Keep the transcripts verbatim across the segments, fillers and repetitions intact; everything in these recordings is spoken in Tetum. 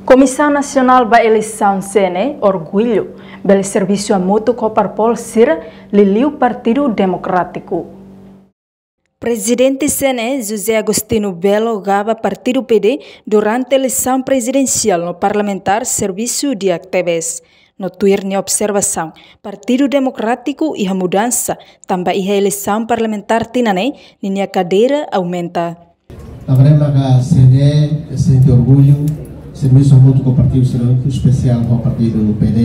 Komisaun Nasionál ba Eleisaun C N E orgullu bele servisu hamutuk ho parpol sira liuliu Partidu Demokrátiku. Prezidente C N E José Agostinho Belo gaba partidu P D durante eleisaun prezidensiál no parlamentár servisu di'ak tebes. No tuir nia observasaun, Partidu Demokrátiku iha mudansa, tanba iha eleisaun parlamentár tinan ne'e, ninia kadeira aumenta. Tanba ne'e maka C N E sente orgullu, servisu hamutuk ho partidu sira, espesiál ho partidu P D,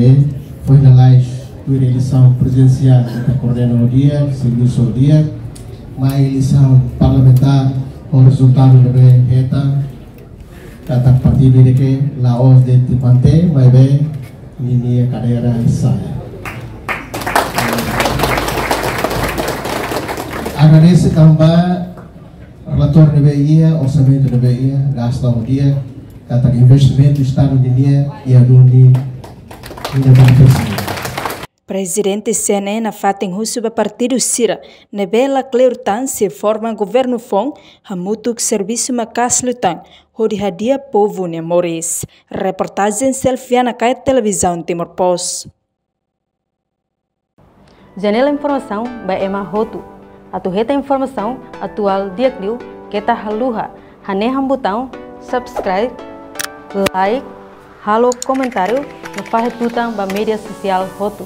foin lalais tuir eleisaun prezidensiál ita koordena ho di'ak, servisu ho di'ak, mai eleisaun parlamentár ho rezultadu ne'ebé hetan, katak partidu ida ke la'ós de'it mantein, maibé ninia kadeira sa'e. Agradese tanba relatóriu ne'ebé iha, orsamentu ne'ebé iha, gasta ho di'ak, katak investimentu Estadu ninia iha duni ninia manifestu. Prezidente C N E nafatin husu ba partidu sira ne'ebé la kleur tan sei forma governu foun, hamutuk servisu maka'as liután hodi hadi'a povu nia moris. Reportajen Selviana Kaya, Televizaun Timor Post. Janela informasaun ba ema hotu. Atu hetan informasaun atuál di'ak liu, keta haluha hanehan butaun subscribe, like, halo komentáriu no fahe tutan ba média sosiál hotu.